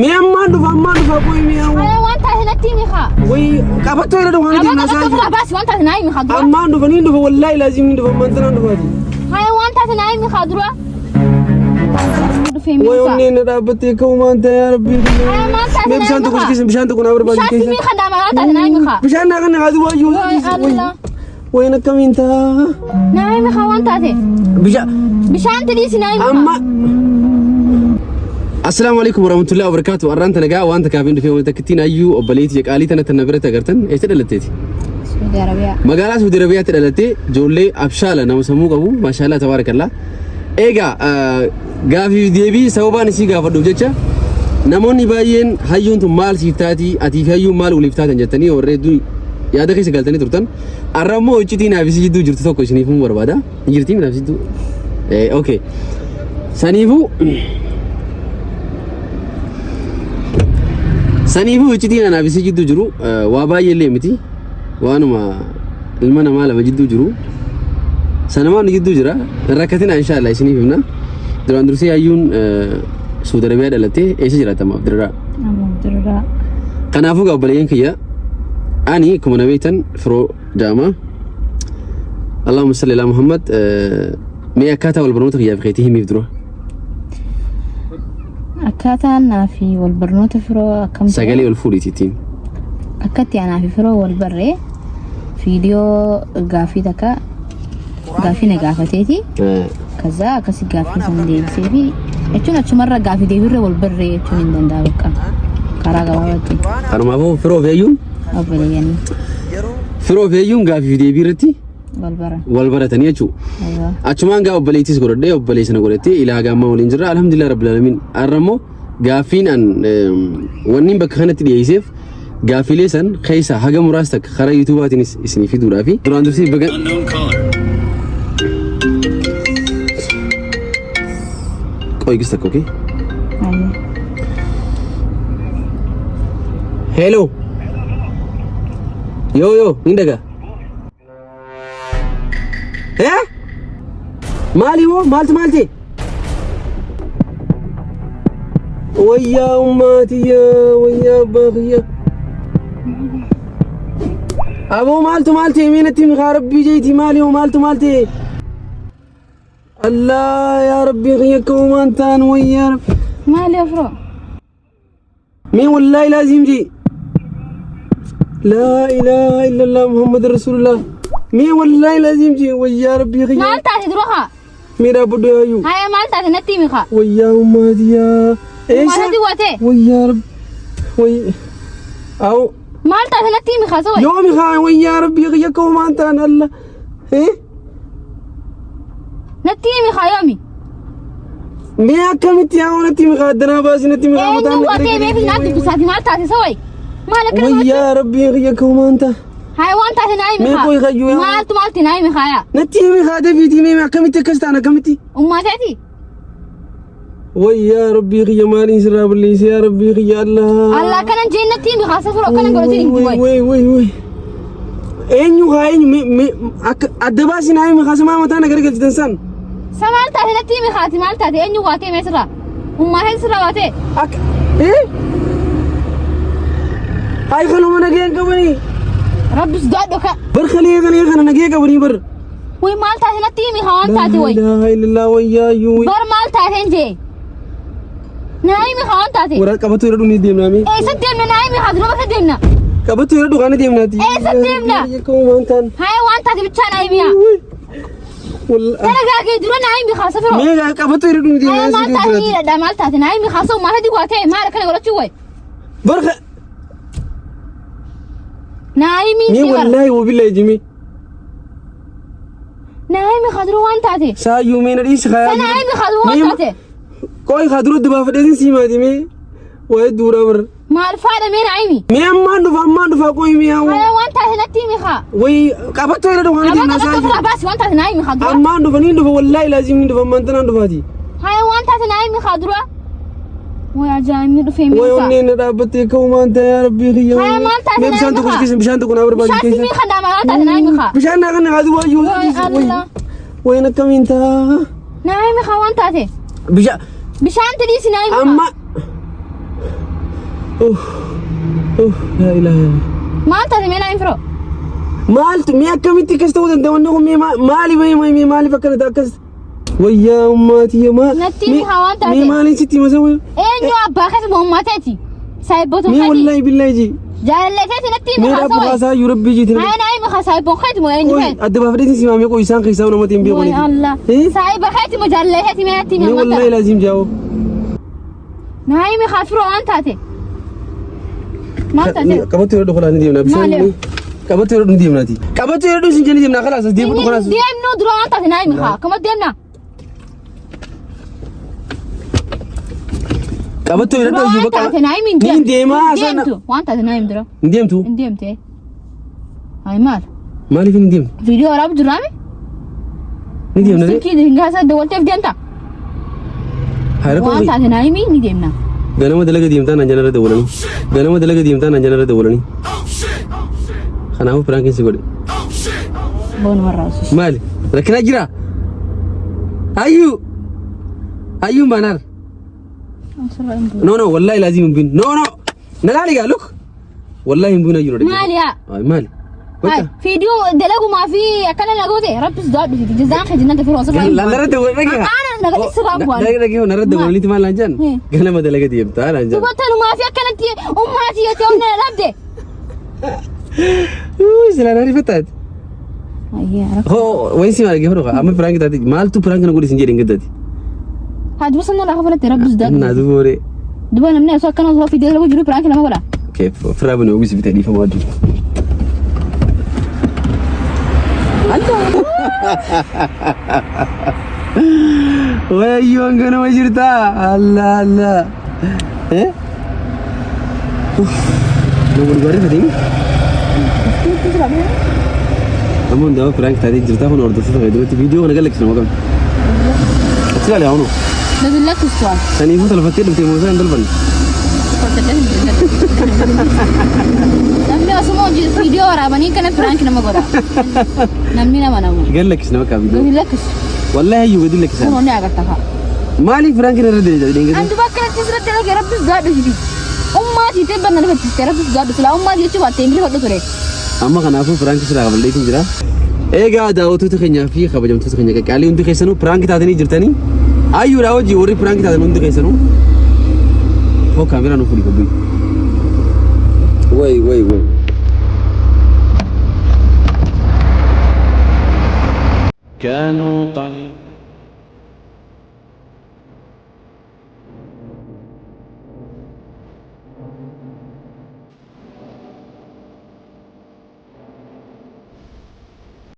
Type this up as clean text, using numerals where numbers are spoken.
Mee ammaan dhufa ammaan dhufa qoy mee amma. Haya waan taate natti himi kaa. Way qabattoo jedha waan Aboo deemna qabattoo isaa. ofirraa baasi waan taate naa himi kaa dura. Ammaan dhufa niin dhufa wallaahi laazim niin dhufa ammaan tanaan dhufaati. Haya waan taate naa himi kaa dura. Dhufee Way miidhaa. onneen na dhaabbattee ka'umaan ta'e yaa rabbii. Haya maal taate Mee naa bishaan himi tokko kaa. keessa bishaan tokko naa barbaadu Bishaan keessa. simii kan daamaa waan taate naa himi kaa. Bishaan naa kana haati waayyuu. Way Allah. Wayin akkamiin ta'a? Naa himi kaa waan taate. Bishaan Bishaan tidhiisi naa himi kaa. amma. Assalaamu alaikum warahmatullahi wabarakatuh. Arraan tana gaa wanta kaafin dhufee wanta kittiin ayyuu obboleetti qaalii tana tana biratti agartan eessa dhalatteeti? Saudi Arabiyaa. Magaalaa Saudi Arabiyaatti dhalattee ijoollee abshaala nama sammuu qabu maashaallah tabaarakallaa. Egaa gaafii deebii sababaan isii gaafadhuuf jecha namoonni baay'een hayyuun tun maal siif taati atii fi hayyuun maal waliif taatan jettanii warra hedduu yaada keessa galtanii turtan. Har'a immoo iccitii naaf isii jidduu jirtu tokko isiniif himuu barbaada. Hin jirtii naaf isii jidduu? Okay. Saniifuu Saniifuu iccitiin anaaf isii jidduu jiru waa baay'ee illee miti. Waanuma ilma namaa lama jidduu jiru. Sanumaan nu jidduu jira. Hin rakkatina inshaallah isiniif himna. Duraan dursee hayyuun Saudi Arabiyaa dhalattee eessa jiraata amma Abdirraa? Abdirraa. Kanaafuu gaa obboleeyyan kiyya ani akkuma na beektan firoo ja'ama. Allahumma salli ala Muhammad mee akkaataa wal barnoota kiyyaa fi keetii himiif dura. Akkaataan naa fi wal barnoota firoo akkam ta'e? Sagalee ol fuudhiiti ittiin. Akkatti anaa fi firoo wal barree viidiyoo gaaffii takka gaaffii na gaafateeti. Kaza akkasi gaaffii san deebisee fi jechuun achumarra gaaffii deebirra wal barree jechuun hin danda'a bakka karaa gabaabaatti. Kanumaafuu firoo fi hayyuun Obboleeyyan firoo fi hayyuun gaaffii fi deebii irratti wal baran. wal baratanii jechuudha. Aywa. Achumaan gaa obboleettis godhadhee obboleessa na godhattee ilaa gaammaa waliin jirra. Alhamdulillah rabbil alamin. Har'a immoo gaaffiin an wanni bakka kanatti dhiyeesseef gaaffiilee san keessa haga muraasa takka karaa yuutuubaatiinis isinii fiduudhaafi. Duraan dursee baga Unknown caller. qoy gis takka okay. Aywa. Hello. Yo yo ni daga. Eh? Maali hoo maaltu maal ta'e? Wayyaa ummaa tiyya wayyaa abbaa kiyya. Aboo maaltu maal ta'e mee natti himi kaa rabbii jeeti maali hoo maaltu maal ta'e? Allah yaa rabbii kiyya akka uumaan ta'an wayyaa rabbi. Maali afroo? Mee wallaahi laaziim jee. Laa ilaaha illallah Muhammad Rasulullah. Mee wallaahi laaziim jee wayyaa rabbii kiyya. Maal taate dura kaa? Mee dhaabbadhu yaayyuu. Haya maal taate natti himi kaa? Wayyaa ummaatiyaa. Eessa? Ummaatii watee? Wayyaa rabbi. Way. Aw. Maal taate natti himi kaa sawai? Yoomi kaa wayyaa rabbii kiyya akka homaan ta'an alla. Eh? Natti himi kaa yoomi? Mee akkamitti yaa natti himi kaa addanaa baasi natti himi kaa mataan Eenyu watee beefi naan dubbisaati maal taate sawai? Maal akkana gochuu? Wayyaa rabbii kiyya akka homaan ta'a. Haya waan taate naa himi Mee kaa. qoy kayyuu yaa. Maaltu maalti naa himi kaa yaa? Natti himi kaa dafiitii mee akkamitti akkas ta'an akkamitti? Ummaateeti? Way yaa rabbii kiyya maaliin sirraa balleesse yaa rabbii kiyya Allah. Allah akkanan jeen natti himi kaa safur akkanan godhatin hin Way way. way way way. Eenyu kaa eenyu mee mee akka adda baasi naa himi kaa samaa mataa na garagalchitan san. Sa maal taate natti himi kaati maal taate eenyu waatee mee sirraa? Ummaatee sirraa waatee? Akka eh Ay kanuma nageen qabanii. Rabbis du'adhu ka. Bar kalee kalee kana nagee qabanii bar. Way maal taate natti himi haa waan taate way. Laa ilaaha illallah wayyaa iyyuu. Bar maal taateen jee. Naa himi haa waan taate. Waraa qabatu irra dhumni deemnaa mee. Eessa deemna naa himi haa dura bakka deemna. Qabatu irra dhugaana deemnaati. Eessa deemna? Waan taan. Haa waan taate bichaa naa himi haa. Dalagaa kee dura naa himi haa safiroo. Mee qabatu irra dhumni Haa deemnaa. maal taate ni hidhadha maal taate naa himi haa sa'u maal hadi gootee maal akkana godhachuu way. Barka. Naa himi Mee si bara. wallaahi wabillahi jimii. Naa himi haa dura waan taate. Saayyuu mee na dhiisi haa. Sana himi haa dura waan taate. Qoy haa dura dubbaa fedheetiin sii maati mee. Waa'ee duuraa bara. Maal faadha mee naa himi. Mee ammaan dhufa ammaan dhufa qoy mee haa. Haa waan taate natti himi haa. Way qabattoo irra dhufaana Aboo deemnaa qabattoo saayyuu. ofirraa baasi waan taate naa himi haa dura. Ammaan dhufa niin dhufa wallaahi laazim niin dhufa ammaan tanaan dhufaati. Haa waan taate naa himi haa dura. Way ajaa'ibni dhufee Way miidhaa. onneen na dhaabbattee ka'umaan ta'e yaa rabbii kiyya. Haa maal taate Mee naa bishaan himi tokko haa. keessa bishaan tokko naa barbaadu Bishaan keessa. simii kan daamaa maal taate naa himi haa. Bishaan naa kana haati waayyuu. Way Allah. Wayin akkamiin ta'a. Naa himi haa waan taate. Bishaan Bishaan tidhiisi naa himi haa. amma. Uff. Uff. Laa ilaaha. Maal taate mee naa hin firoo? Maaltu mee akkamitti akkas ta'uu danda'a wanni kun mee maali mee mee maaliif akkana ta'a akkas wayyaa ummaatii maa Natti himi haa waan taate. mee maaliin sitti hima sawa Eenyu abbaa keessa moo ummaa teeti? Saayibboota mee keeti. wallaahi billaahi ji Jaalallee teeti natti himi mee haa dhaabbu sawa. haasaa iyyuu rabbii jiitin Haa naa himi haa saayibboon keeti moo eenyu qoy keeti? adda baafadheetiin simaamee qoy isaan keessaa namatti hin beeku Way Allah. Saayiba keeti moo jaalallee keeti mee natti himi mee ammaan wallaahi tana. laaziim jaawoo Naa himi haa firoo waan taate. Maal taate? Qabattu yeroo dhufu ni deemna. Maali? Bishaan qabattu yeroo ni deemnaati. Qabattu yeroo dhufu sin deemna kalaas as deemu kalaas. Deemnu dura waan taate naa himi haa. Akkuma deemna. Qabattu yeroo Dura dhufu waan bakka. taate naa himi hin Ni deemtu. deemaa Hin sana. deemtu. Waan taate naa himi dura. Hin deemtu. Hin deemte. Hayi maal? Maaliif hin deemtu? Viidiyoo waraabu jiraame? Ni deemna. Silkii hingaasa dawwalteef deemta? Haala Waan koo taate naa himi ni deemna. ganama dalaga deemtaa naan janarra dawwalanii. Ganama dalaga deemtaa naan janarra dawwalanii. Kanaafuu piraankiin si godhe. Boonuma irraa usus. Maali? Rakkinaa jira? Hayyuu! Hayyuun baanaar. Asirraa hin bu'u. No no wallahi laazim hin bu'in. No no! Na laali gaa look. Wallahi hin bu'in hayyuu na Maali yaa? Ay maali? Hai, viidiyoo dalagumaa fi akkana na goote rabbis du'aadhu fi jazaan kee jennaan firoo asirraa hin bu'an. Narra dawwal dhagee. Ana naga sirraa hin bu'an. Dhagee dhagee narra dawwalaniiti maal naan jedhan? Ganama dalaga deemtaa naan jedhan. Dubartanumaa fi akkanatti ummaatii yoo ta'u na dhabde. Uuu silaa na rifattaati. Ayyaa. Hoo wayin si maal dhagee amma piraanki taate maaltu piraanki na godhi sin jedhe hin gaddaati. Haa duba sanna lafa fudhatte rabbis du'aadhu. Naa duuba waree. Duba namni osoo akkana osoo fidee dalagu jiru piraanki nama godha. Keef ofirraa bane oogisi bitee dhiifama wajjin. Wayyoo ganama jirtaa? Allah Allah. Eh? Nama dhugaa rifatee? Amma hundaa piraank taatee jirtaa kun hordoftoota kee duratti viidiyoo kana galaksina maqam. Achi ilaali haa hunoo. Nabi lakkistuwaan. Saniifuu tolfattee dhuftee moosaa hin tolfanne. Namni osuma hojii viidiyoo waraabanii kana piraank nama godha. Namni nama namu. Galaksina bakka viidiyoo. Gadi lakkisu. Wallahi hayyuu gadi lakkisaa. Kun onni agarta fa'a. Maaliif piraankiin irra deebi'a jedhee An duba akkanatti sirratti dalage rabbis gaadhu sifi. Ummaa siitee banna rifachiiste rabbis gaadhu silaa ummaa jechuu baatte hin rifadhu ture. Amma kanaafuu piraankii silaa kaballeetiin jira. Egaa daawwattoota keenyaa fi kabajamtoota keenya qaqqaalii hundi keessanuu piraankii taatanii jirtanii. Ayyuudhaa hojii warri piraankii taatan hundi keessanuu. Hoo kaameraa nuuf fuudhi gabbii. Way way way. كانوا قليلا.